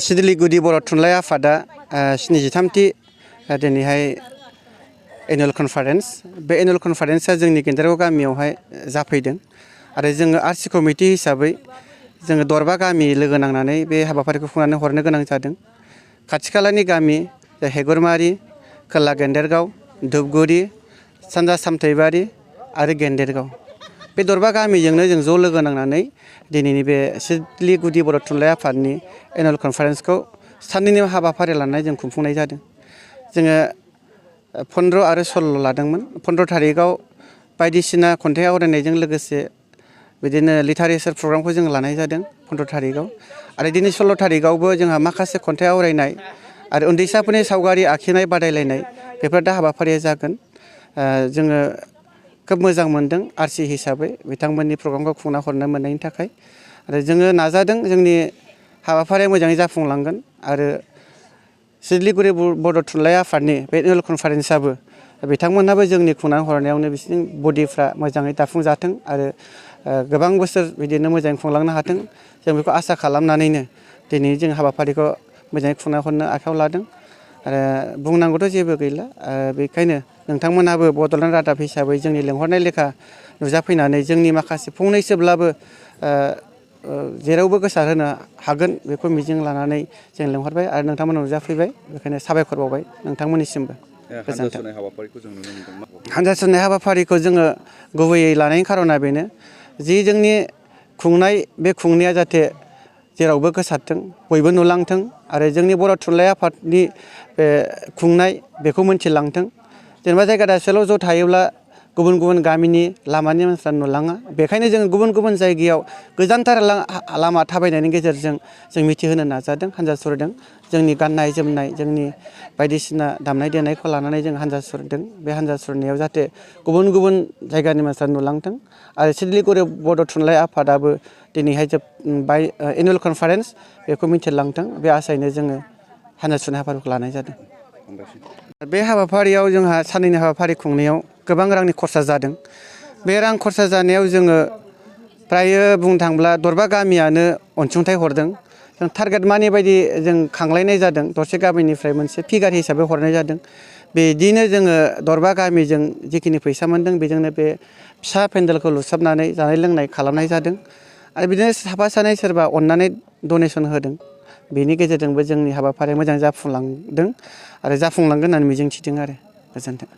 सिदिलिगुदि बर' थुनलाइ आफादा 73थि दिनैहाय एनुवेल कनफारेन्स बे एनुवेल कनफारेन्सआ जोंनि गेन्द्रागाव गामियावहाय जाफैदों आरो जोङो आरसि कमिटि हिसाबै जोङो दरबा गामि लोगो नांनानै बे हाबाफारिखौ खुंनानै हरनो गोनां जादों। खाथि खालानि गामि हेगुरमारि, खोला गेन्देरगाव, धुपगुरि, सानजा सामथाइबारि आरो गेन्देरगाव बे दरबा गामिजोंनो जों ज' लोगो नांनानै दिनैनि बे सिदिलिगुदि बर' थुनलाइ आफादनि एनुवेल कनफारेन्सखौ साननैनि हाबाफारि लानानै जों खुंफुंनाय जादों। जोङो 15 आरो 16 लादोंमोन। 15 थारिखआव बायदिसिना खन्थाइ आवरायनायजों लोगोसे बिदिनो लिटारेचार प्रग्रामखौ जों लानाय जादों 15 थारिखआव आरो दिनै 16 थारिखआवबो जोंहा माखासे खन्थाइ आवरायनाय आरो उन्दैसाफोरनि सावगारि आखिनाय बादायलायनाय बेफोर दा हाबाफारिया जागोन। जोङो खोब मोजां मोनदों आरसि हिसाबै बिथांमोननि प्रग्रामखौ खुंना हरनो मोननायनि थाखाय आरो जोङो नाजादों जोंनि हाबाफारिया मोजाङै जाफुंलांगोन आरो सिदिलिगुदि बर' थुनलाइ आफादनि बे एनुवेल कनफारेन्सआबो बिथांमोनहाबो जोंनि खुंनानै हरनायावनो बिसोरनि बडिफ्रा मोजाङै दाफुंजाथों आरो गोबां बोसोर बिदिनो मोजाङै खुंलांनो हाथों जों बेखौ आसा खालामनानैनो दिनै जों हाबाफारिखौ मोजाङै खुंना हरनो आखायाव लादों आरो बुंनांगौथ' जेबो गैला। बेखायनो नोंथांमोनहाबो बड'लेण्ड रादाब हिसाबै जोंनि लेंहरनाय लेखा नुजाफैनानै जोंनि माखासे फंनैसोब्लाबो जेरावबो गोसारहोनो हागोन बेखौ मिजिं लानानै जों लेंहरबाय आरो नोंथांमोनाव नुजाफैबाय। बेखायनो साबायखर बावबाय नोंथांमोननिसिमबो। गोजोन्थों। हानजा सुरनाय हाबाफारिखौ जोङो गुबैयै लानायनि खारना बेनो जि जोंनि खुंनाय बे खुंनाया जाहाथे जेरावबो गोसारथों बयबो नुलांथों आरो जोंनि बर' थुनलाइ आफादनि बे खुंनाय बेखौ मिन्थिलांथों। जेनेबा जायगा दाबसेयावल' ज' थायोब्ला गुबुन गुबुन गामिनि लामानि मानसिफ्रा नुलाङा। बेखायनो जों गुबुन गुबुन जायगायाव गोजानथार लामा थाबायनायनि गेजेरजों जों मिथिहोनो नाजादों हानजा सुरदों। जोंनि गाननाय जोमनाय जोंनि बायदिसिना दामनाय देनायखौ लानानै जों हानजा सुरदों। बे हानजा सुरनायाव जाहाथे गुबुन गुबुन जायगानि मानसिफ्रा नुलांथों आरो सिदिलिगुदि बर' थुनलाइ आफादाबो दिनैहाय जोबबाय एनुवेल कनफारेन्स बेखौ मिथिलांथों बे आसायैनो जोङो हानजा सुरनाय हाबाफारिखौ लानाय जादों। बे हाबाफारियाव जोंहा साननैनि हाबाफारि खुंनायाव गोबां रांनि खरसा जादों। बे रां खरसा जानायाव जोङो फ्रायो बुंनो थाङोब्ला दरबा गामियानो अनसुंथाइ हरदों। जों टारगेट मानि बायदि जों खांलायनाय जादों दरसे गामिनिफ्राय मोनसे फिगार हिसाबै हरनाय जादों। बिदिनो जोङो दरबा गामिजों जिखिनि फैसा मोनदों बेजोंनो बे फिसा पेन्डेलखौ लुसाबनानै जानाय लोंनाय खालामनाय जादों आरो बिदिनो साफा सानै सोरबा अननानै डनेसन होदों। बेनि गेजेरजोंबो जोंनि हाबाफारिया मोजां जाफुंलांदों आरो जाफुंलांगोन होननानै मिजिंथिदों आरो गोजोन्थों।